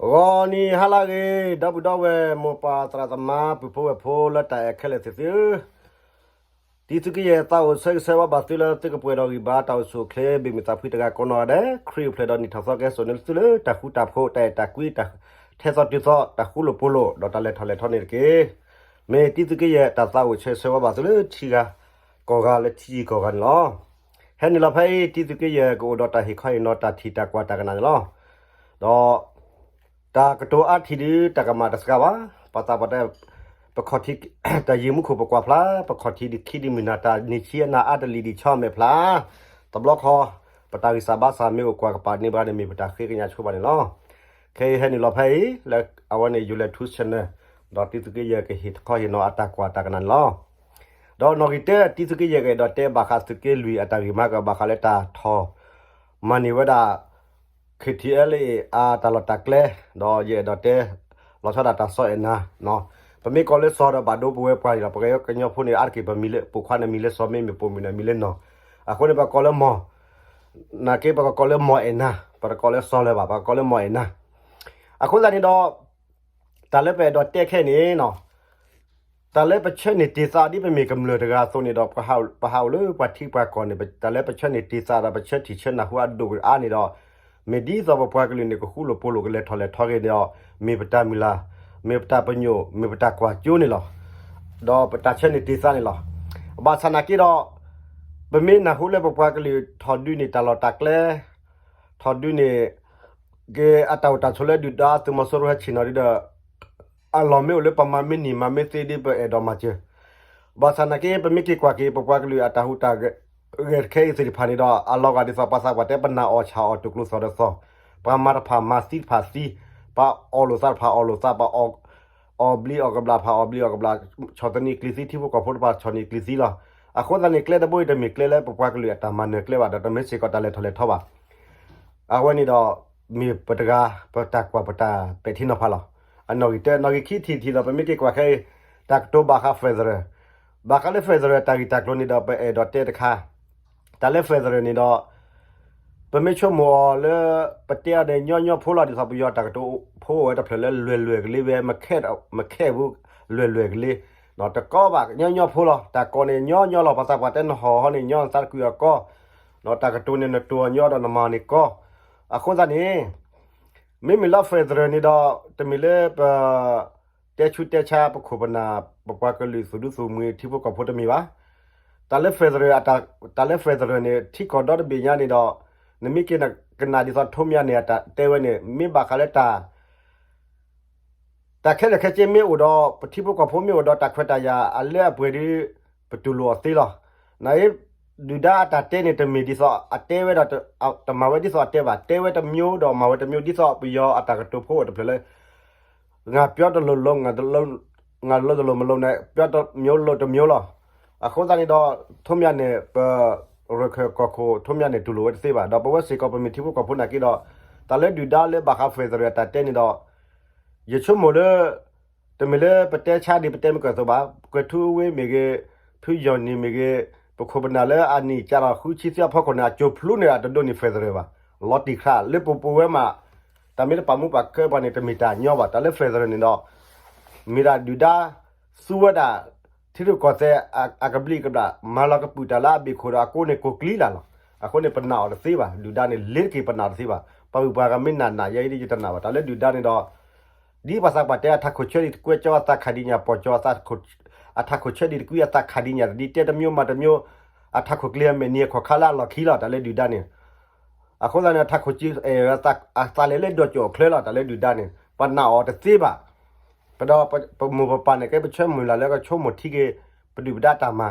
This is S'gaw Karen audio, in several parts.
ဂီၤနံၤဟါလၢအဂ့ၤ ဒီပုၢ်ဒီဝဲၢ် မိၢ်ပၢ်သရၣ်သမါ ပုၢ်ဖိဝဲၢ်ဖိလၢတၢ်အဲၣ်ခဲလၢာ်သ့ၣ်သုဧၢ, တံသုးက့ယဲၢ်သးအိၣ်ဆၢဂ့ၤဆၢဝါဘၣ်သုလၢသုကပှဲၤဒီးဂံၢ်ဘါတၢ်အိၣ်ဆူၣ်အိၣ်ချ့ ဘ့ၣ်မုာ်သးဖှံတဂၤကိးနီၢ်ဂၤဒဲး ခရံာ်အိၣ်ဖျဲၣ်ဒီးနံၣ်ထီၣ်သီကဟဲစိာ်န့ၢ်သုလၢတၢ်ဃူတၢ်ဖိး တၢ်အဲၣ်တၢ်ကွံ တၢ်ထဲသိးတုၤသိး တၢ်ဃူလိာ်ဖိးလိာ် ဒီးတၢ်လဲၤထီၣ်လဲၤထီန့ၣ်တက့ၢ်. မ့ၢ်တံသုးက့ယဲၢ်တၢ်သးအိၣ်ဆၢဂ့ၤဆၢဝါဘၣ်သုလၢထံဂၤကီၢ်ဂၤလၢထံယံၤကီၢ်ဂၤန့ၣ်လီၤ. ဟဲနုာ်လီၤဖဲအံၤ တံသုးက့ယဲၢ်ကအိၣ်ဒီးတၢ်ဟ့ၣ်ခီဟ့ၣ်နီၤ တၢ်ထံၣ်တၢ်ကွၢ်တၢ်ကနၣ်န့ၣ်လီၤ. ဒီးတၢ်ကတိၤအါထံၣ်ဒုး တၢ်ကမၣ်တစှၤဘၣ်, ပှၤသးပှၢ်တဲ ပခီၣ်ထံး တၢ်ယံာ်မူခိၣ်ပကွၢ်ဖျါ, ပခီၣ်ထံးဒုးခံဒုးမုၢ်နၤ တၢ်နံၣ်ဆံအနၤအါတလံၤဒုးဆီမဲာ်ဖျါ, တဘျီဃီ ပတၢ်ဂံၢ်စၢ်ဘါစၢ်မ့ၢ်အိၣ်ကွၢ်ကပၤန့ၢ်ဘၣ်န့ၣ် မ့ၢ်ပတၢ်ဃ့ကညးဆိဘၣ်န့ၣ်လီၤ. ခဲအံၤဟဲနုာ်လီၤဖဲအံၤ လၢအဝဲန့ၣ် ယူၤလဲၤထူ channel ဒီးတံသုးက့ယဲၢ်ကဟ့ၣ်ခီဟ့ၣ်နီၤအတၢ်ကွၢ်တၢ်ကနၣ်န့ၣ်လီၤ. ဒီးနီၣ်ဂံၢ်တၢ တံသုးက့ယဲၢ်ကအဲၣ်ဒိးတဲဘၣ်ဃးသုးက့လွံၢ်အတၢ်ဂ့ၢ်မၤကဘၣ်ဃးလၢတၢ်ထီၣ် မၤန့ၢ်ဝဲဒၣ် KTLA အတၢ်လီၢ်တၢ်ကျဲ, ဒီးယအဲၣ်ဒိးတဲ လီၤဆီဒၣ်တၢ်စီအဲၣ်နၤ, ပမ့ၢ်ကိးလၢစီဒီးဘၣ်ဒိပဝဲပှၤန့ၣ်လီၤ. ပကညီဖိန့ၣ် အါတက့ၢ်ပမံၤလၢ ပိာ်ခွါန့ၣ်မံၤလၢစီ မ့မ့ၢ်ပိာ်မုၣ်န့ၣ်မံၤလၢနီၢ်, အဃိန့ၣ်ပကိးလၢမီၢ်, နာ်က့ပကကိးလၢမီၢ်အဲၣ်နၤ, ပတကိးလၢစီလၢၤဘၣ်, ပကကိးလၢမီၢ်အဲၣ်နၤ. အဃိသတးန့ၣ်ဒီး တၢ်လၢပအဲၣ်ဒိးတဲခဲအံၤန့ၣ် တၢ်လၢပဆၢန့ၢ်တ့ၢ်သးဒ်ပမ့ၢ်ကမျၢၢ်တဂၤအသိးန့ၣ်ဒီး ပဟးအိၣ်လၢပှၤထံပှၤကီၢ်န့ၣ် တၢ်လၢပဆၢန့ၢ်တ့ၢ်သးဒီးပဆၢထံၣ်ဆၢနၢ်ဟူအဒိၣ်အါန့ၣ်ဒီး မ့ၢ်ဒ်သိးပပှၤကလုာ်န့ၣ် ကဃူလိာ်ဖိးလိာ်ကလဲၤထီၣ်လဲၤထီက့ၤန့ၣ်ဒီး မ့ၢ်ပတၢ်မုၢ်လၢ်, မ့ၢ်ပတၢ်ပညိၣ်, မ့ၢ်ပတၢ်ကွၢ်စိန့ၣ်လီၤ. ဒီးပတၢ်ဆၢန့ၢ်တ့ၢ်သးန့ၣ်လီၤ. ဘၣ်ဆၣ်နာ်က့ဒီး ပမ့ၢ်နၢ်ဟူလၢပပှၤကလုာ်ထီၣ်ဒုးန့ၢ်တၢ်လီၢ်တၢ်ကျဲ, ထီၣ်ဒုးန့ၢ် က့ၤအတၢ်အိၣ်တၢ်ဆိးလၢဒုၣ်ဒါသုးမီၤစိရိၤဟဲဆ့ၣ်နီၤဒုဒီး အလီၢ်မ့ၢ်အိၣ်လၢပမၤမ့ၢ်နံၤမၤမ့ၢ်သ့ဒ်ပအဲၣ်ဒိးမၤစၢၤ, ဘၣ်ဆၣ်နာ်က့ ပမ့ၢ်က့ၤကွၢ်က့ၤ ပပှၤကလုာ်အတၢ်ဟူးတၢ်ဂဲၤတခဲအံၤသ့ၣ်တဖၣ်န့ၣ်ဒီး အလီၤဂာ်ဒ်သိးပှၤသးပှၢ်တဲ ပနာ်အီၣ်ဆၣ်အီၣ်တူၢ်ကျိၤသီၣ်ဒီးသီၣ်, ပှၤမၤတဖၣ်မၤသံတဖၣ်သံ, ပှၤအီၣ်လိာ်သးတဖၣ်အီၣ်လိာ်သး, ပှၤ အီၣ်ဘျံးအီၣ်ကဘျၣ်တဖၣ်အီၣ်ဘျံးအီၣ်ကဘျၣ်, ဆီၣ်သနံးကျံၤသံ ထံဖိကီၢ်ဖိတဖၣ်ဆီၣ်နံးကျံၤသံလီၤ. အဃိသတးန့ၣ် ကျဲတဘိအံၤတမ့ၢ်ကျဲလၢ ပပှၤကလုာ်အတၢ်မၤနၢၤကျဲဘၣ်ဒီး တမ့ၢ်စ့ၢ်ကီးတၢ်လဲၤထီၣ်လဲၤထီဘၣ်. အဝဲန့ၣ်ဒီး မ့ၢ်ပတဂၤ ပတၢ်ကွၢ်ပတၢ်ပဲာ်ထံနီၤဖးလီၤ. အနီၣ်ဂံၢ်တၢ နီၣ်ဂံၢ်ခံထံၣ်ထံၣ်ဒီး ပမ့ၢ်က့ၤကွၢ်ခဲအံၤ တၢ်ကတိၤဘၣ်ဃး federal, ဘၣ်ဃးလၢ federal တၢ်ဂ့ၢ်တၢ်ကျိၤန့ၣ်ဒီး ပအဲၣ်ဒိးတဲတခါ, တၢ်လၢ federal န့ၣ်ဒီး ပမ့ၢ်ဆိကမိၣ်အီၤလၢ ပတဲအီၤန့ၣ် ညီညီဖိလီၤ ဒ်သိးပယီၤတၢ်ကတိၤဖိအိၣ်ဝဲတဖျၢၣ်လၢလွဲၢ်လွဲၢ်ကလ့ဝဲ မခဲဘူး လွဲၢ်လွဲၢ်ကလ့, တကီဘၣ် ညီညီဖိလီၤ. တၢ်ကိးန့ၣ် ညီညီလီၤ ပှၤသးပှၢ်တဲနဟီၣ်ဟီန့ၣ် ညီနသးတကွံာ်အီၤကီ, တၢ်ကတိၤန့ၣ် နတိၤအီၤညီဒီးနမၤအီၤန့ၣ်ကီ, အဃိသတးန့ၣ် မ့မ့ၢ်လၢ federal န့ၣ်ဒီး တမ့ၢ်လၢပ တဲဆူးတဲဆါ ပခိၣ်ပနၢ် ပပှၤကလုာ်သူၣ်ဒူသူၣ်မှံၤ ထံဖိကီၢ်ဖိတမ့ၢ်ဘၣ်. တၢ်လၢ federal အတၢ်, တၢ်လၢ federal န့ၣ် ထံကီၢ်ဒီတဘ့ၣ်ညါန့ၣ်ဒီး နမ့ၢ်က့ၤကနၣ်ဒ်သိး ထိးမၠၣ်န့ၣ် အတၢ်တဲဝဲန့ၣ် မ့ၢ်ဘၣ်ဃးလၢတၢ် တၢ်ခဲလၢာ်ခဲဆ့မ့ၢ်အိၣ်ဒီး ပထံဖိကီၢ်ဖိမ့ၢ်အိၣ်ဒီးတၢ်ခွဲးတၢ်ယာ်အလၢအပှဲၤဒီး ပတူၢ်လိာ်အီၤသ့လီၤ. နာ်အံၤ ဒုၣ်ဒါအတၢ်တဲန့ၣ် တမ့ၢ်ဒ်သိးအတဲဝဲဒီး တမၤဝဲဒ်သိးအတဲဘၣ်. တဲဝဲတမျိုးဒီးမၤဝဲတမျိုး ဒ်သိးပယီၤအတၢ်ကတိၤဖိအိၣ်တဖျၢၣ်လၢ ငါပြောတလိၤလိၤ, ငါတလိၤတလိၤမလိၤန့ၣ် ပြောတမျိုးလိၤတမျိုးလီၤ. အဃိသတးန့ၣ်ဒီး ထိးမၠၣ်န့ၣ် ပရခၢၣ်ကီၢ်ခိၣ် ထိးမၠၣ်န့ၣ် တူၢ်လိာ်ဝဲတသ့ဘၣ်. ဒီးပဝဲစ့ၢ်ကီး ပမ့ၢ်ထံဖိကီၢ်ဖိနာ်က့ဒီး တၢ်လၢဒုၣ်ဒါလၢဘၣ်ဃး federal အတၢ်တဲန့ၣ်ဒီး ယဆိကမိၣ်လၢ တမ့ၢ်လၢပတဲဆါဒ်ပတဲမ့ၢ်ကၢၢ်သိးဘၣ်, ကွဲၤထူဝ့မ့ၢ်ဂ့ၤ, ဖုယီၢ်နံၣ်မ့ၢ်ဂ့ၤ, ပခိၣ်ပနၢ်လၢအနံၣ်ကၢ်လီၤဃုဆံသၢအဖီခိၣ်န့ၣ် အကၠိၤဖျူန့ၣ် အတဒိးန့ၢ် federal ဘၣ်. လီၤတံၢ်ဃာ် လၢပပူၤဝဲမး တၢ်မ့ၢ်တပာ်မူပာ်ကဲပှၤန့ၣ် တမ့ၢ်တၢ်ညီဘၣ်. တၢ်လၢ federal န့ၣ်ဒီး မ့ၢ်ဒၣ်ဒုၣ်ဒါ သူဝဲဒၣ် ထံရူၢ်ကီၢ်သဲး အကဘျံးကဘျၣ် မၤလီၤကပုာ်တၢ်လၢအဘ့ၣ်ခိၣ်ဒီး အကိးန့ၣ်ကိးကျံလၢ်လီၤ. အဃိန့ၣ် ပနာ်အီၤတသ့ဘၣ်. ဒုၣ်ဒါန့ၣ် လ့ၤတက့ၤပနာ်အီၤတသ့ဘၣ်. ပှၤဂုၤပှၤဂၤမ့ၢ်နာ်နာ် ယဲအံၤဒ်ယတနာ်ဘၣ်. တၢ်လၢဒုၣ်ဒါန့ၣ်ဒီး ဒ်ပှၤသးပှၢ်တဲ အထးခိၣ်ဆၢဒ်တကွဲကၠီ အသးခးဒ်ညၣ်ပီၢ်ကၠီ, အထးခိၣ်ဆၢဒ်တကွံ အသးခးဒ်ညၣ်တဒ် တဲတမျိုးမၤတမျိုး, အထးခိၣ်ကျ့အမဲာ်နံၤအခီၣ်ခါလၢအလီၢ်ခံလီၤ. တၢ်လၢဒုၣ်ဒါန့ၣ် အဃိသတးန့ၣ် အထးခိၣ်ကၠံ အသးလဲၤလၢဒိၣ်ကၠိၣ်အချၢလီၤ. တၢ်လၢဒုၣ်ဒါန့ၣ် ပနာ်အီၤတသ့ဘၣ်. ပဒီးပမိၢ်ပပၢ်န့ၣ် ကဲပဆၢမုၢ်လၢ်လၢကဆိကမိၣ်ထံက့ၤ ပဒုၣ်ပဒါတၢ်မၤ,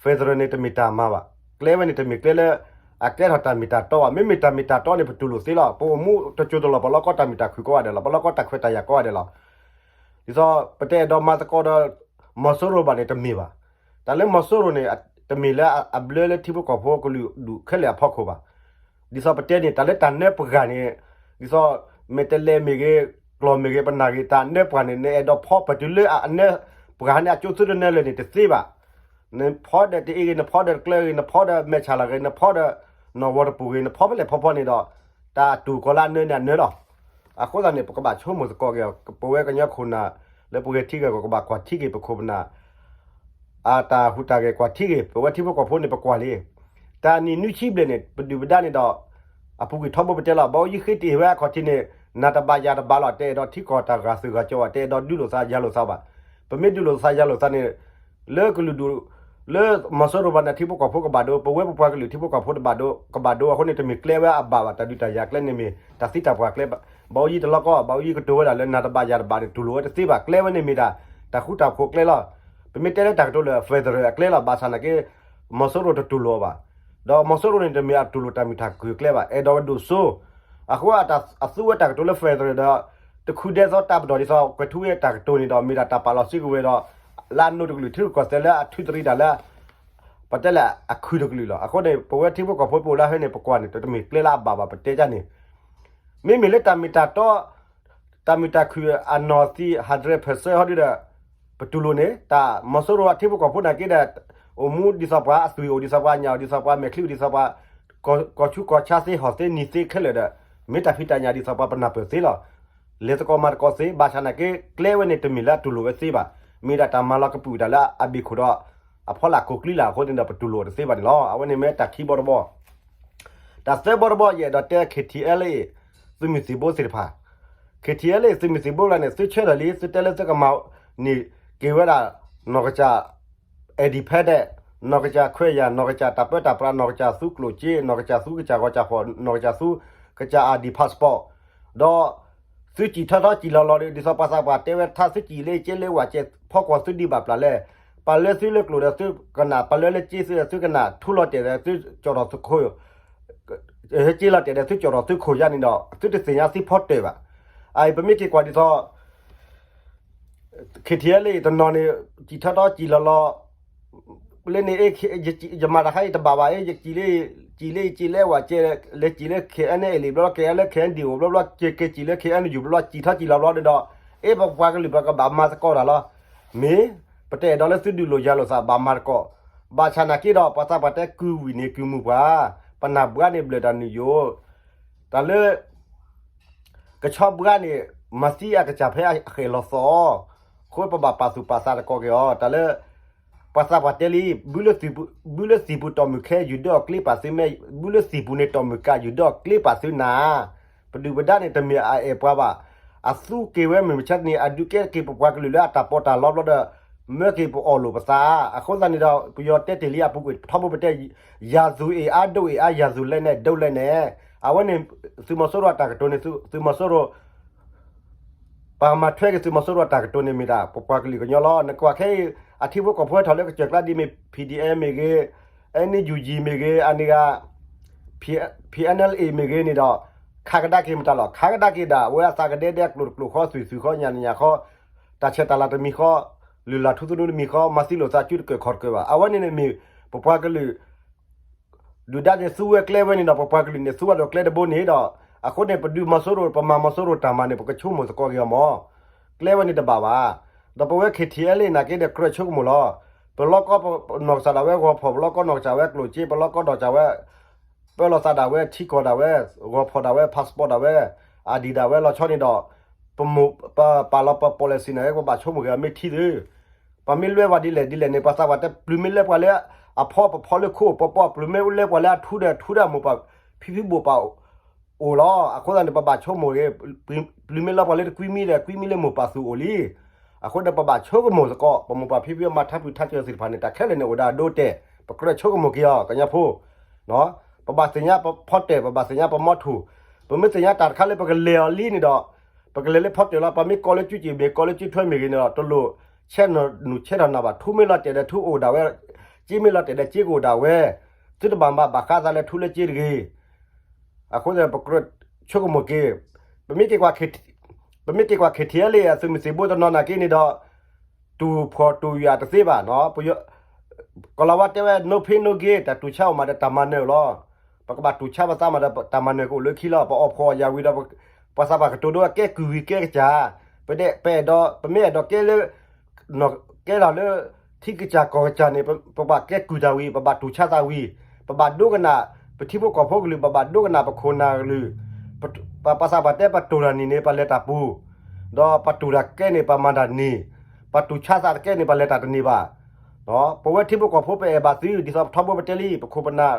federal န့ၣ် တမ့ၢ်တၢ်မၤဘၣ်. ကျဲဝဲန့ၣ် တမ့ၢ်ကျဲလၢ အကဲထီၣ်တၢ်မ့ၢ်တၢ်တီဘၣ်. မ့မ့ၢ်တၢ်မ့ၢ်တၢ်တီန့ၣ် ပတူၢ်လိာ်သ့လီၤ. ပအိၣ်မူတစိၤတလီၢ် ပလီၢ်ကီတၢ်မ့ၢ်တၢ်ခုၣ်ကိးဂၤဒဲးလီၤ. ပလီၢ်ကီတၢ်ခွဲးတၢ်ယာ်ကိးဂၤဒဲးလီၤ. ဒ်သိး ပတအဲၣ်ဒိးမၤသကိးဒီး မီၤစိရိၤဘၣ်န့ၣ် တမ့ၢ်ဘၣ်. တၢ်လၢမီၤစိရိၤန့ၣ် တမ့ၢ်လၢအဘျၢလၢထံဖိကီၢ်ဖိကလုာ်ဒူၣ်ခဲလၢာ်အဖီခိၣ်ဘၣ်. ဒ်သိးပတဲန့ၣ် တၢ်လၢတၢ်နၢပှၤဂၤန့ၣ် ဒ်သိး မဲာ်တဲးလဲးမ့ၢ်ဂ့ၤ, ကျီၢ်မ့ၢ်ဂ့ၤ, ပနၢ်ဂ့ၤ တၢ်နၢပှၤန့ၣ် နအဲၣ်ဒိးဖီပတုၤလၢအနၢပှၤန့ၣ် အကၠိသုတနၢလၢာ်န့ၣ် တသ့ဘၣ်. နဖီဒီးတအ့ဂ့ၤ, နဖီဒီးတကျၢဂ့ၤ, နဖီဒီးမဲာ်ဆၣ်လီၤဂ့ၤ, နဖီဒီးနီၢ်ဝီတပူၤဂ့ၤ, နဖီဖဲလဲၣ်ဖီဖီန့ၣ်ဒီး တၢ်တူၢ်ကီၤလၢအနၢန့ၣ်အနၢလီၤ. အဃိသတးန့ၣ် ပကဘၣ်ဆိကမိၣ်သကိးက့ၤအီၤ ပဝဲကညီခိၣ်နၢ် လၢပဂဲၤထံဂဲၤကီၢ် ကဘၣ်ကွၢ်ထံက့ၤပခိၣ်ပနၢ် အတၢ်ဟူးတၢ်ဂဲၤကွၢ်ထံက့ၤ ပဝဲထံဖိကီၢ်ဖိန့ၣ် ပကွၢ်လံ. တၢ်နံၣ်နွံဆံဘျဲၣ်န့ၣ် ပဒုၣ်ပဒါန့ၣ်ဒီး အပူၤကွံာ်ထီဘိပတဲလီၤ ဘၣ်အိၣ်ယံၤဃ့တ့ၢ်ဝဲအခီၣ်ထံးန့ၣ် နၤတဘၣ်ယၤတဘၣ်လီၤ တအဲၣ်ဒိးထံကီၢ်တၢ်ဂာ်သုးဂာ်ကၠီဘၣ် တအဲၣ်ဒိးဒုးလိာ်သးယၤလိာ်သးဘၣ်. ပမ့ၢ်ဒုးလိာ်သးယၤလိာ်သးန့ၣ် လၢကလုာ်ဒူၣ် လၢမီၤစိရိၤဘၣ်န့ၣ် ထံဖိကီၢ်ဖိကဘၣ်ဒိ ပဝဲပပှၤကလုာ်ထံဖိကီၢ်ဖိတဘၣ်ဒိ ကဘၣ်ဒိ အဃိန့ၣ် တမ့ၢ်ကျဲဝဲအဘၣ်ဘၣ် တၢ်ဒုးတၢ်ယၤကျဲန့ၣ်မ့ၢ် တၢ်သံတၢ်ပှၢ်ကျဲဘၣ်. ဘၣ်အိၣ်ယံၤတလီကီ ဘၣ်အိၣ်ယံၤကတိၤဝဲဒၣ်လၢနၤတဘၣ်ယၤတဘၣ်န့ၣ် တူၢ်လိာ်ဝဲတသ့ဘၣ် ကျဲဝဲန့ၣ်မ့ၢ်ဒၣ် တၢ်ဃူတၢ်ဖိးကျဲလီၤ. ပမ့ၢ်တဲလၢတၢ်ကတိၤလၢ federal အကျဲလီၤ ဘၣ်ဆၣ်နာ်က့ မီၤစိရိၤတတူၢ်လိာ်အီၤဘၣ်. ဒီးမီၤစိရိၤန့ၣ် တမ့ၢ်အတူၢ်လိာ်တၢ်မုာ်တၢ်ခုၣ်ကျဲဘၣ် အဲၣ်ဒိးဝဲဒိၣ်စိ အဃိအသူဝဲတၢ်ကတိၤလၢ federal ဒီး တခုဒဲသီတၢ်ပဒီၣ်ဒ်သိး ကွဲးထူဝ့အတၢ်ကတိၤန့ၣ်ဒီး မ့ၢ်ဒၣ်တၢ်ပာ်လီၤစုကဝဲၤဒီး လၢအနိးတကလုာ် ထံရူၢ်ကီၢ်သဲးလၢအထုးတရံးတၢ်လၢ ပတဲလၢအခုၣ်တကလုာ်လီၤ. အဃိန့ၣ် ပဝဲထံဖိကီၢ်ဖိပအိၣ်လၢဟဲန့ၣ် ပကွၢ်န့ၣ် တမ့ၢ်ကျဲလၢအဘၣ်ဘၣ် ပတဲကၢ်န့ၣ် မ့မ့ၢ်လၢတၢ်မ့ၢ်တၢ်တီ တၢ်မုာ်တၢ်ခုၣ်အနီၢ်သံ hundred percent ဟီဒုဒီး ပတူၢ်လိာ်န့ၣ် တၢ်မီၤစိရိၤအထံဖိကီၢ်ဖိနာ်က့ဒီး အိၣ်မူဒ်သိးပှၤ အသွံၣ်အိၣ်ဒ်သိးပှၤ အညၣ်အိၣ်ဒ်သိးပှၤ မဲာ်ချံအိၣ်ဒ်သိးပှၤ ကီၢ်ဆူကီၢ်ဆါသ့ ဟီၣ်သ့နံၤသ့ခဲလၢာ်ဒီး မ့ၢ်တၢ်ဖံးတၢ်ညၣ်ဒ်သိးပှၤ ပနၢ်ပၢၢ်သ့လီၤ. လဲၤသကိးမၤသကိးသ့ ဘၣ်ဆၣ်နာ်က့ ကျဲဝဲန့ၣ် တမ့ၢ်လၢအတူၢ်လိာ်ဝဲသ့ဘၣ်. မ့ၢ်ဒၣ်တၢ်မၤလီၤကပုာ်တၢ်လၢအဘ့ၣ်ခိၣ်ဒီး အဖီလာ်ကိးကျံလၢ်အဃိန့ၣ်ဒီး ပတူၢ်လိာ်တသ့ဘၣ်န့ၣ်လီၤ. အဝဲန့ၣ်မ့ၢ်တၢ်ခံဘီတဘီ တၢ်သၢဘီတဘီ ယအဲၣ်ဒိးတဲ KTLA သုးမုၢ်သံၣ်ဘိသ့ၣ်တဖၣ် KTLA သုးမုၢ်သံၣ်ဘိလၢန့ၣ် သုဆၢထၢၣ်လံ သုတဲလၢသုကမၤန့ၢ်က့ၤဝဲဒၣ် နီၢ်ကစၢ် independent နီၢ်ကစၢ်ခွဲးယာ် နီၢ်ကစၢ်တၢ်ပၢတၢ်ပြး နီၢ်ကစၢ်သူကျိၣ်စ့ နီၢ်ကစၢ်သူကစၢ်ဂီၤကစၢ်ဖီၣ် နီၢ်ကစၢ်သူကစၢ် ID passport ဒီး သုစံၣ်ထီၣ်ထီၣ်စံၣ်လီၤလီၤဒီး ဒ်သိးပှၤသးပှၢ်တဲဝဲထါ သုစံၣ်လၢကဲလၢဝဲကဲ ဖီကွီၢ်သုဒံးဘၣ်ပျၢ်လဲၣ်. ပာ်လၢသုလၢကျိၤဒီးသုကနၣ် ပာ်လၢလၢက့သုဒီးသုကနၣ် ထူလီၤတဲာ်ဒီးသုကၠီၣ်ထီၣ်သုခိၣ် ဟဲက့လီၤတဲာ်ဒီးသုကၠီၣ်ထီၣ်သုခိၣ်ယါန့ၣ်ဒီး သုတသ့ၣ်ညါသုဖီတၢၣ်ဘၣ်. အအံၤပမ့ၢ်က့ၤကွၢ်ဒ်သိး KTLA တနီၤန့ၣ် စံၣ်ထီၣ်ထီၣ်စံၣ်လီၤလီၤ လၢန့ၣ် ယမၤတၢ်ခါအံၤတဘၣ်ဘၣ် ယစံၣ်လၢ စံၣ်လၢယစံၣ်လၢဝဲကဲ လဲၤစံၣ်လၢ KNLA ဘျီဘျီ ကဲလၢ KNDO ဘျီဘျီ ကဲကဲစံၣ်လၢ KNU ဘျီဘျီ စံၣ်ထီၣ်စံၣ်လီၤဘျီန့ၣ်ဒီး အ့ၣ်ပပှၤကလုာ်ပကဘၣ်မၤသကိးတၢ်လီၤ. မ့ၢ်ပတအဲၣ်ဒိးလၢသုဒုးလိာ်ယၤလိာ်သးဘၣ်မၤသကိး, ဘၣ်ဆၣ်နာ်က့ဒီး ပှၤသးပှၢ်တဲကုၢ်ဝံၤန့ၣ်ကုၢ်မုၢ်ပှၢ်, ပနၢ်ဘှါန့ၣ်ဘျၢၣ်တၢ်နုာ်ယိာ်, တၢ်လၢ ကဆီဘှါန့ၣ် မၤသံအကစၢ်ဖဲအဃဲၣ်လီၤသီၣ်, အဃိပဘၣ်ပာ်သူၣ်ပာ်သးသကိးက့ၤအီၤ, တၢ်လၢ ပှၤသးပှၢ်တဲလံ, ဘုလၢသံၣ်ပူၤတီၢ်မုၢ်ခဲ ယုၢ်ဒၢအီၣ်ကျ့ပာ်သုမဲ, ဘုလၢသံၣ်ပူၤန့ၣ်တီၢ်မုၢ်ကၣ် ယုၢ်ဒၢအီၣ်ကျ့ပာ်သုနၤ, ပဒုၣ်ပဒါန့ၣ် တမ့ၢ်အအဲၣ်ပှၤဘၣ်, အသူက့ၤဝဲမုၢ်မဆါတနံၤ အဒုးကဲက့ၤပပှၤကလုာ်လၢအတၢ်ပီးတၢ်လီဘျီဒီး မၢက့ၤပအီၣ်လိာ်ပသး, အဃိသတးန့ၣ်ဒီး ပယီၤတဲတ့ၢ်လံအပူၤကွံာ် ထီဘိပတဲ ရာဇဝင်အင်အား ဒိၣ်အင်အား ရာဇဝင်လက်နက် ဒိၣ်လက်နက်, အဝဲန့ၣ် သုးမီၤစိရိၤအတၢ်ကတိၤန့ၣ် သုးမီၤစိရိၤ ပှၤမၤထွဲက့ၤသုးမီၤစိရိၤအတၢ်ကတိၤန့ၣ်မ့ၢ်ဒၣ် ပပှၤကလုာ်ကညီလီၤ. နကွၢ်ခဲအံၤ အထံဖိကီၢ်ဖိဟဲထီၣ်လၢကစၢၢ်ကျါဒ်မ့ၢ် ဖံၣ်ဒံၣ်အဲၣ်မ့ၢ်ဂ့ၤ, အဲၣ်နံၣ်ယူၣ်ယံၣ်မ့ၢ်ဂ့ၤ, အန့ၣ်ဂ့ၤ ဖံၣ်အဲၣ်အလ်အ့ၣ်မ့ၢ်ဂ့ၤန့ၣ်ဒီး ခးကဒါက့ၤမတၤလီၤ. ခးကဒါက့ၤဒၣ် အဝဲအသးကဒဲဒဲ အကျိၤတကျိၤဃီ သွံၣ်သွံၣ်ဃီ ညၣ်တညၣ်ဃီ, တၢ်ဆဲးတၢ်လၤတမံၤဃီ, လုၢ်လၢ်ထူသနူတမံၤဃီ, မၤသံလိာ်သးစုတကၢၢ်ခီၣ်တကၢၢ်ဘၣ်. အဝဲန့ၣ်န့ၣ်မ့ၢ် ပပှၤကလုာ် ဒုၣ်ဒါန့ၣ်သူဝဲကျဲဝဲန့ၣ်ဒီး ပပှၤကလုာ်န့ၣ်သူဝဲဒီးကျဲတဘိန့ၣ်ဒီး အဃိန့ၣ် ပဒုးမီၤစိရိၤ ပမၤမီၤစိရိၤတၢ်မၤန့ၣ် ပကဆိကမိၣ်သကိးက့ၤအီၤမး, ကျဲဝဲန့ၣ်တဘၣ်ဘၣ်. ဒီးပဝဲ KTLA နာ်က့ဒီး ကြၢးဆိကမိၣ်လီၤ. ပလီၢ်ကီနီၢ်ကစၢ်ဒၣ်ဝဲဂီၤဖီၣ်, ပလီၢ်ကီနီၢ်ကစၢ်ဝဲကျိၣ်စ့, ပလီၢ်ကီဒီးကစၢ်ဝဲ ပၢလီၤသးဒၣ်ဝဲ ထံကီၢ်ဒၣ်ဝဲ, ဂီၤဖီၣ်ဒၣ်ဝဲ, passport ဒၣ်ဝဲ, ID ဒၣ်ဝဲလီၤဆီန့ၣ်ဒီး ပမိၢ်ပပာ်လီၤပ policy န့ၣ် ပဘၣ်ဆိကမိၣ်က့ၤအီၤမ့ၢ်ထံသု, ပှၤမ့ၢ်လဲပှၤဒ်လဲၣ်ဒ်လဲၣ်န့ၣ် ပှၤသးပှၢ်တဲ ပျုၤမ့ၢ်လဲပှၤလၢအဖီပဖီလၢခိၣ်ပပီ, ပျုၤမ့ၢ်လဲပှၤလၢအထူဒီးထူဒၣ်မိၢ်ပၢ်ဖံဖံဘိၣ်ပၢ်အိၣ်လီၤ. အဃိသတးန့ၣ် ပဘၣ်ဆိကမိၣ်က့ၤ, ပျုၤမ့ၢ်လဲပှၤလၢတကွံမံဒီး ကွံမံလၢမိၢ်ပၢ်သူၣ်အိၣ်လံ. အဃိန့ၣ် ပဘၣ်ဆိကမိၣ်သကိး ပမိၢ်ပၢ်ဖံဖံမၤထါပျုၤထါစၢၤသ့ၣ်တဖၣ်န့ၣ် တၢ်ခဲလၢာ်န့ၣ်အိၣ်ဒၣ်အဒိတဲာ်, ပကြၢးဆိကမိၣ်က့ၤအီၤ ကညီဖိ ပဘၣ်သ့ၣ်ညါပဖီတၢၣ်, ပဘၣ်သ့ၣ်ညါပမီထူၣ်, ပမ့ၢ်သ့ၣ်ညါတၢ်တခါလၢပကလဲၤအီၤလံန့ၣ်ဒီး ပကလဲၤလၢဖီတၢၣ်လီၤ. ပမ့ၢ်ကိးလၢကၠူကၠံၣ်မ့ၢ် ကိးလၢကၠူထွဲမ့ၢ်ဂ့ၤန့ၣ်ဒီး တလိၣ်ဆဲးနုာ်ဆဲးတၢ်နၢ်ဘၣ်. ထူမ့ၢ်လီၤတဲာ်ဒီးထူအိၣ်ဒၣ်ဝဲ, ကၠ့မ့ၢ်လီၤတဲာ်ဒီးကၠ့ကအိၣ်ဒၣ်ဝဲ, သုတဘၣ်မၤဘၣ်ဃးသးလၢထူလၢကၠ့တဂ့ၤ. အဃိသတး ပကြၢးဆိကမိၣ်က့ၤ, ပမ့ၢ်က့ၤကွၢ် ပမ့ၢ်က့ၤကွၢ် KTLA အသုးမုၢ်သံၣ်ဘိတနီၤနာ်က့န့ၣ်ဒီး တူၢ်ဖှီၣ်တူၢ်ယာ်တသ့ဘၣ်နီၤ. ကီၤလၤဝါတဲဝဲ no pain no gain တၢ်တူၢ်ဆါအိၣ်မးဒီး တၢ်မၤနၢၤလီၤ. ပကဘၣ်တူၢ်ဆါပသးမးဒီး တၢ်မၤနၢၤကအိၣ်လၢခံလီၤ. ပအီၣ်ဖှီၣ်အီၣ်ယာ်ဝံၤဒီး ပှၤသးပှၢ်ကတိၤဒိကဲကုၢ်ဝံၤကဲကစၢ်, ပဒဲး ပအဲၣ်ဒိး ပမ့ၢ်အဲၣ်ဒိးကဲလၢ ကဲထီၣ်လၢ ထံကစၢ်ကီၢ်ကစၢ်န့ၣ် ပဘၣ်ကဲကုၢ်တၢ်ဝံၤ ပဘၣ်တူၢ်ဆါသးဝံၤ, ပဘၣ်ဒိကနၣ် ပထံဖိကီၢ်ဖိကလုာ်, ပဘၣ်ဒိကနၣ်ပခိၣ်နၢ်ကလုာ်, ပှၤသးပှၢ်တဲ ပတိၢ်တၢ်နံၤန့ၣ် ပလဲၤတၢ်ပူၤ, ဒီးပတိၢ်တၢ်ကဲန့ၣ် ပမၤတၢ်န့ၢ်, ပတိၢ်ဆါသးတကဲန့ၣ် ပလဲၤတၢ်တန့ၢ်ဘၣ်. ပဝဲထံဖိကီၢ်ဖိ ပအဲၣ်ဘၣ်သု ဒ်သိးပထီဘိပတဲလံ ပခိၣ်ပနၢ်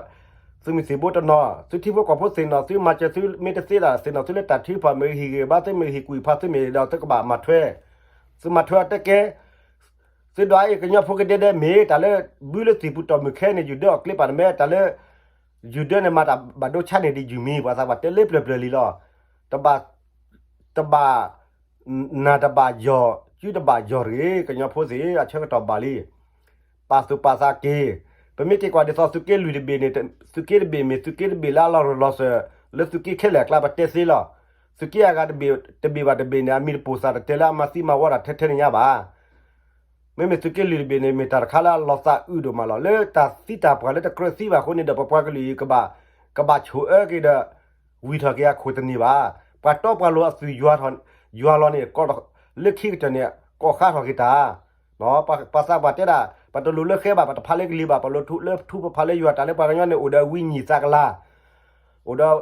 သုးမုၢ်သံၣ်ဘိတနီၤ, သုထံဖိကီၢ်ဖိသ့ၣ်နီၣ်သု မၤစၢၤသုမ့ၢ်တသ့ဒၣ် သ့ၣ်နီၣ်သုလၢတၢ်ထုကဖၣ် မ့ၢ်ဂ့ၤဟံၣ်ဂ့ၤဘါ သုမ့ၢ်ဟံၣ်ကွံာ်ဖး သုမ့ၢ်ဒီးသုကဘၣ်မၤထွဲ, သုမၤထွဲအီၤတကဲ, သုဒွးအံၤ ကညီဖိကဒဲဒဲမ့ၢ် တၢ်လၢ ဘုလၢသံၣ်ပူၤတီၢ်မုၢ်ခဲန့ၣ် ယုၢ်ဒၢအီၣ်ကျ့ပာ်တမ့ၢ် တၢ်လၢ ယုၢ်ဒၢန့ၣ်မၤတၢ်ဘၣ်ဒိဆါန့ၣ်ဒ်ယုၢ်မံၤ ပှၤသးပှၢ်တဲလၢပျၢၤပျၢၤလံလီၤ. တဘၣ် တဘၣ် နၢ်တဘၣ်ယီၢ် စုတဘၣ်ယီၢ်တဂ့ၤ ကညီဖိသ့ၣ် အဆၢကတီၢ်ဘၣ်လံ. ပာ်သူၣ်ပာ်သးက့ၤ, ပမ့ၢ်က့ၤကွၢ်ဒ်သိးသုးက့လွံၢ်တဘ့ၣ်န့ၣ် သုးက့တဘ့ၣ်မ့ၢ်သုးက့တဘ့ၣ်လၢအလီၤရၢၢ်လီၤစၢၤ လၢသုးက့ခဲလၢာ်အကျါ ပတဲသ့လီၤ. သုးက့အဂၤတဘ့ၣ်ဘၣ်တဘ့ၣ်န့ၣ် အမံၤတပိၢ်သးတတဲလၢအမၤသံမၤဝီတၢ်ထဲထဲန့ၣ်ညါဘၣ်. မ့မ့ၢ်သုးက့လွံၢ်တဘ့ၣ်န့ၣ် မ့ၢ်တၢ်တခါလၢအလီၤသးအုးဒိၣ်မးလီၤ. လၢတၢ်သံတၢ်ပှၢ်လၢတကြၢးသံဘၣ်အဃိန့ၣ်ဒီး ပပှၤကလုာ်အံၤ ကဘၣ်ဆိၣ်အၢက့ၤဒီး ဝံၤထီၣ်က့ၤအခိၣ်တန့ၢ်ဘၣ်. ပှၤတီပှၤလိၤအသွံၣ်ယွၤလီၤန့ၣ် လၢခံကတၢၢ်န့ၣ် ကိးဃါထီၣ်က့ၤတၢ် ပှၤသးပှၢ်တဲဒၣ် ပတလိၣ်လၢဃဲဘၣ် ပတဖးလၢကလံၤဘၣ် ပလိၣ်ထူလၢထူ ပဖးလၢယွၤ တၢ်လၢပှၤကညီန့ၣ် အိၣ်ဒီးဝံနံၤသးကလၤ, အိၣ်ဒီး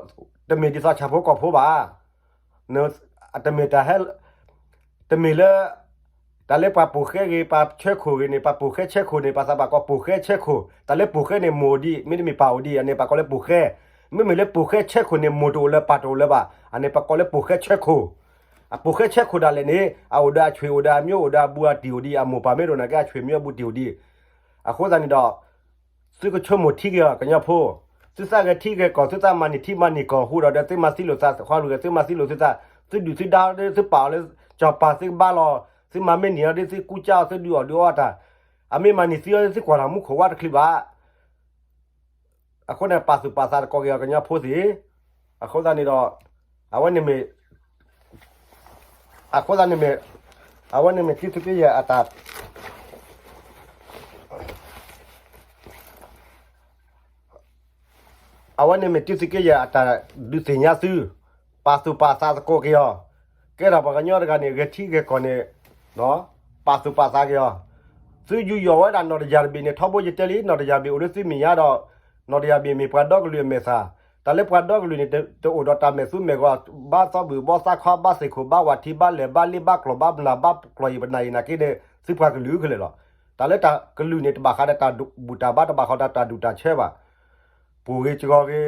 တမ့ၢ်ဒ်သိးဆၣ်ဖိကီၢ်ဖိဘၣ်. တမ့ၢ်တၢ်ဟဲ တမ့ၢ်လၢ တၢ်လၢပှၤပိာ်ဃဲဂ့ၤ ပှၤဆၢခိၣ်ဂ့ၤန့ၣ် ပှၤပိာ်ဃဲဆၢခိၣ်န့ၣ် ပှၤသးပှၢ်ကိးပိာ်ဃဲဆၢခိၣ်, တၢ်လၢပိာ်ဃဲန့ၣ် မိၢ်အိၣ်ဒံး မ့တမ့ၢ်ပၢ်အိၣ်ဒံး အန့ၣ်ပှၤကိးလၢပိာ်ဃဲ, မ့မ့ၢ်လၢပိာ်ဃဲဆၢခိၣ်န့ၣ် မိၢ်တအိၣ်လၢၤ ပၢ်တအိၣ်လၢၤဘၣ်, အန့ၣ်ပှၤကိးလၢပိာ်ဃဲဆၢခိၣ်, အပိာ်ဃဲဆၢခိၣ်ဒၣ်လဲာ်န့ၣ် အအိၣ်ဒီးအဆွေ အိၣ်ဒီးအမျိုး အိၣ်ဒီးအဘူးအတံၢ်အိၣ်ဒံး အမိၢ်ပၢ်မ့ၢ်တအိၣ်နာ်က့ အဆွေ အမျိုး အဘူးအတံၢ်အိၣ်ဒံး, အဃိသတးန့ၣ်ဒီး သုကဆိကမိၣ်ထံက့ၤအီၤ ကညီဖိ, သုသးဂဲၤထံဂဲၤကီၢ် သုသးမၤန့ၢ်ထံမၤန့ၢ်ကီၢ် ဟူဒီးဒီးသုမၤသံလိာ်သး ဃီလူၤဂဲၤ သုမၤသံလိာ်သုသး, သုဒုၣ်သုဒါ သုပာ်အီၤလၢ စီၤပၤ သုကဘါလီၤ, သုမၤမ့ၢ်နံၤအီၤဒီး သုကူစါအီၤ သုဒုးအီၣ်ဒုးအီတၢ်, အမ့ၢ်မၤန့ၢ်သုအီၤ သုကွၢ်တၢ်မူခိၣ်ဝါတချုးဘၣ်. အဃိန့ၣ် ပာ်သူၣ်ပာ်သးသကိးက့ၤအီၤ ကညီဖိသ့ၣ်, အဃိသတးန့ၣ်ဒီး အဝဲန့ၣ်မ့ၢ် အဃိသတးန့ၣ်မ့ၢ် အဝဲန့ၣ်မ့ၢ်တံသုးက့ယဲၢ်အတၢ် အဝဲန့ၣ်မ့ၢ်တံသုးက့ယဲၢ်အတၢ်ဒုးသ့ၣ်ညါသု, ပာ်သူၣ်ပာ်သးသကိးက့ၤအီၤ, ကဲထီၣ်ပှၤကညီတဂၤန့ၣ် ဂဲၤထံဂဲၤကီၢ်န့ၣ် ပာ်သူၣ်ပာ်သးက့ၤအီၤ, သုယူးယီၣ်ဝဲဒၣ်နီၢ်တယၢ်တဘ့ၣ်န့ၣ် ထီဘိယတဲလံ နီၢ်တယၢ်ဘ့ၣ်အိၣ်လၢသုမဲာ်ညါဒီး နီၢ်တယၢ်ဘ့ၣ်မ့ၢ်ပှၤဒီကလုာ်အမဲာ်သၣ်, တၢ်လၢပှၤဒီကလုာ်န့ၣ် တအိၣ်ဒီးတၢ်မဲာ်သူမဲာ်ဂီၤ ဘါသီဘူၣ် ဘါသးခွါ ဘါသ့ၣ်ခိၣ် ဘါဝၣ်ထံ ဘါလဲၢ် ဘါလ့ ဘါကျီၢ် ဘါပနၢ် ဘါကျီၢ်ယံၤပနၢ်ယံၤနာ်က့န့ၣ် သုပှၤကလုာ်ခဲလၢာ်လီၤ. တၢ်လၢတၢ်ကလုာ်န့ၣ် တဘၣ်ဃးဒီးတၢ်ဘူၣ်တၢ်ဘါ တဘၣ်ဃးဒီးတၢ်ဒူၣ်တၢ်ဆၢဘၣ်. ပှိၢ်ဂ့ၤစှီၤဂ့ၤ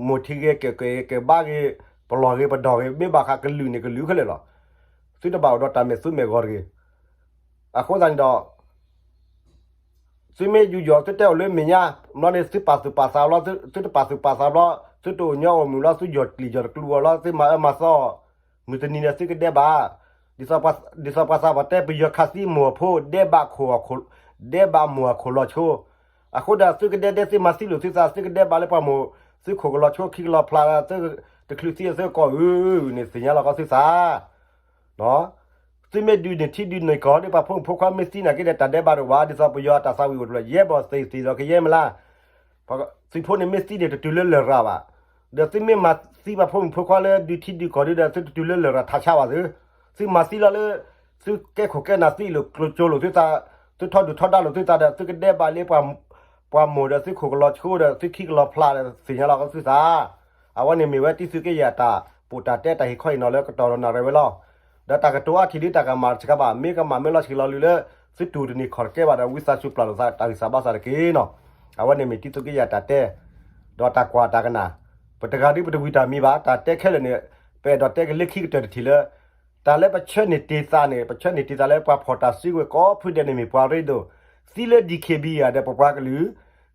မိၢ်ထံဂ့ၤ ကဲးကဲးဘါဂ့ၤ ပလီၢ်ဂ့ၤပဒီၢ်ဂ့ၤ မ့ၢ်ဘၣ်ဃးကလုာ်န့ၣ် ကလုာ်ခဲလၢာ်လီၤ. သုတဘၣ်အိၣ်ဒီးတၢ်မဲာ်သူမဲာ်ဂီၤတဂ့ၤ. အဃိသတးန့ၣ်ဒီး သုမ့ၢ်ယူးယီၣ် သုတဲအိၣ်လၢမဲာ်ညါ ဘျီန့ၣ် သုပာ်သူၣ်ပာ်သးဘျီ သုတပာ်သူၣ်ပာ်သးဘျီ သုတအိၣ်ညီအိၣ်မုာ်ဘျီ သုယီၢ်ကျံၣ်ယီၢ်တကျူအီၤလီၤ သုမၤအၢမၤသီ မုၢ်တနံၤန့ၣ် သုကဒဲးဘး ဒ်သိးပှၤသးပှၢ်တဲ ပယီၤခးသံမိၢ်အဖိ ဒဲးဘးခိၣ် ဒဲးဘးမိၢ်အခိၣ်လီၤဆိ အဃိဒီးသုကဒဲးဒဲး သုမၤသံလိာ်သုသး သုကဒဲးဘးလၢပှၤမိၢ် သုခိၣ်ကလီၤဆိ ခံကလီၤဖျး သုတချုးသံ သုကိးအု န့ၣ်သ့ၣ်ညါလီၤကီသုသး သုမ့ၢ်ဒုးန့ၢ်ထံဒုးန့ၢ်ကီၢ်ဒီး ပှၤဖိမုၣ်ဖိခွါမ့ၢ်သံနာ်က့ဒီး တၢ်ဒဲးဘးတအိၣ်ဘၣ် ဒ်သိးပယီၤအတၢ်သးဝံၣ်အိၣ်တဖျၢၣ် ယဲဘီၣ်သ့ၣ်သ့ၣ်ဒီးကယဲၢ်မ့ၢ်လၢ သုးဖိန့ၣ်မ့ၢ်သံန့ၣ် တတုၤလၢလရာ်ဘၣ်. ဒီးသုမ့ၢ်မၤသံပှၤဖိမုၣ်ဖိခွါလၢဒုးထံဒုးကီၢ်ဒုးဒီး သုတတုၤလၢလရာ်ထးဆါဘၣ်သု. သုမၤသံလီၤလၢ သုကဲခိၣ်ကဲနၢ်သံလိာ်ကျိၤကၠိလိာ်သုသး, သုထီဒုၣ်ထီဒါလိာ်သုသးဒီး သုကဒဲးဘးလၢ ပှၤမိၢ်ဒီးသုခိၣ်ကလီၤဆိဒီး သုခံကလီၤဖျးဒီးသ့ၣ်ညါလီၤကီသုသး အဝဲန့ၣ်မ့ၢ်ဝဲတံသုးက့ယဲၢ်အတၢ်ပိာ်တၢ်တဲတၢ်ဟ့ၣ်ခီဟ့ၣ်နီၤလၢကတီၢ်ဒီးနၣ်ရံၣ်ဝဲလီၤ. ဒီးတၢ်ကတိၤအါထံၣ်ဒ်တၢ်ကမၣ်တစှၤဘၣ် မ့ၢ်ကမၣ်မ့ၢ်လီၤဆံးလီၤလံလၢ သုတူၢ်တန့ၢ်ခီၣ်တကဲဘၣ်ဒီး ဝံသးစူၤပျၢ်လိာ်သးတၢ်ဂံၢ်စၢ်ဘါစၢ်တက့ၢ်နီၤ. အဝဲန့ၣ်မ့ၢ်တံသုးက့ယဲၢ်တၢ်တဲ ဒီးတၢ်ကွၢ်တၢ်ကနၣ် ပတဂၤဒ်ပတဝံၤတၢ်မံၤဘၣ် တၢ်တဲခဲလၢာ်န့ၣ် ပအဲၣ်ဒိးတဲက့ၤလၢခံကတၢၢ်တထံၣ်လၢ တၢ်လၢပဆၢန့ၢ်တ့ၢ်သးန့ၣ် ပဆၢန့ၢ်တ့ၢ်သးလၢပှၤဖီၣ်တၢ်စုကဝဲၤကိးဖုဒဲးန့ၣ်မ့ၢ်ပှၤရ့ဒိၣ်, သံလၢ DKBA ဒီးပပှၤကလုာ်,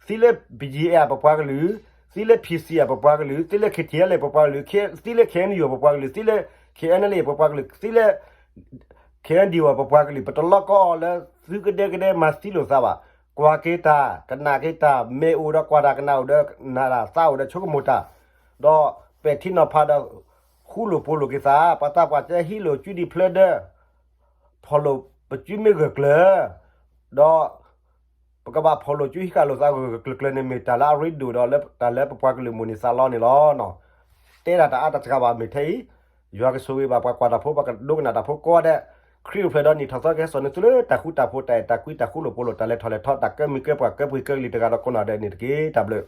သံလၢ BGF ပပှၤကလုာ်, သံလၢ PC ပပှၤကလုာ်, သံလၢ KTLA ပပှၤကလုာ်, သံလၢ KNU ပပှၤကလုာ်, သံလၢ KNLA ပပှၤကလုာ်, သံလၢ KNDO ပပှၤကလုာ် ပတလီၤကီအီၤလၢသုကဒဲကဒဲမၤသံလိာ်သးဘၣ်. ကွၢ်က့ၤတၢ် ကနၣ်က့ၤတၢ် မဲာ်အိၣ်ဒီးကွၢ်တၢ် ကနၣ်အိၣ်ဒီးနၢ်တၢ် သးအိၣ်ဒီးဆိကမိၣ်တၢ်, ဒီးပဲာ်ထံနီၤဖးဒီး ဃူလိာ်ဖိးလိာ်က့ၤသး ပှၤသးပှၢ်တဲဟံးလိာ်စုဒံးဖျၢဒၢ ဖီၣ်လိာ်ပစုမ့ၢ်ဂၢၢ်ကျၢၤ ဒီး ပကဘၣ်ဖီၣ်လိာ်စုဟံးဃာ်လိာ်သးဂၢၢ်ဂၢၢ်ကျၢၤကျၢၤန့ၣ် မ့ၢ်တၢ်လၢအရ့ဒိၣ်ဒီးလၢတၢ်လၢပပှၤကလုာ်မိၣ်န့ၢ်သးလီန့ၣ်လီၤ. တဲဒၣ်တၢ်အါတစှၤဘၣ်မ့ၢ်ထဲအံၤ ယွၤကဆိၣ်ဂ့ၤဘၣ်ပှၤကွၢ်တၢ်ဖိ ပှၤကဒိကနၣ်တၢ်ဖိကိးဂၤဒဲး, ခရံာ်အိၣ်ဖျဲၣ်ဒီးနံၣ်ထီၣ်သီကဟဲစိာ်န့ၢ်သုလၢတၢ်ဃူတၢ်ဖိး တၢ်အဲၣ်တၢ်ကွံ တၢ်ဃူလိာ်ဖိးလိာ် တၢ်လဲၤထီၣ်လဲၤထီ တၢ်ကဲမုၢ်ကဲပှၢ် ကဲပှ့ၤကဲကလံၤတဂၤဒီးကိးဂၤဒဲးန့ၣ်တက့ၢ်. တၢ်ဘျုး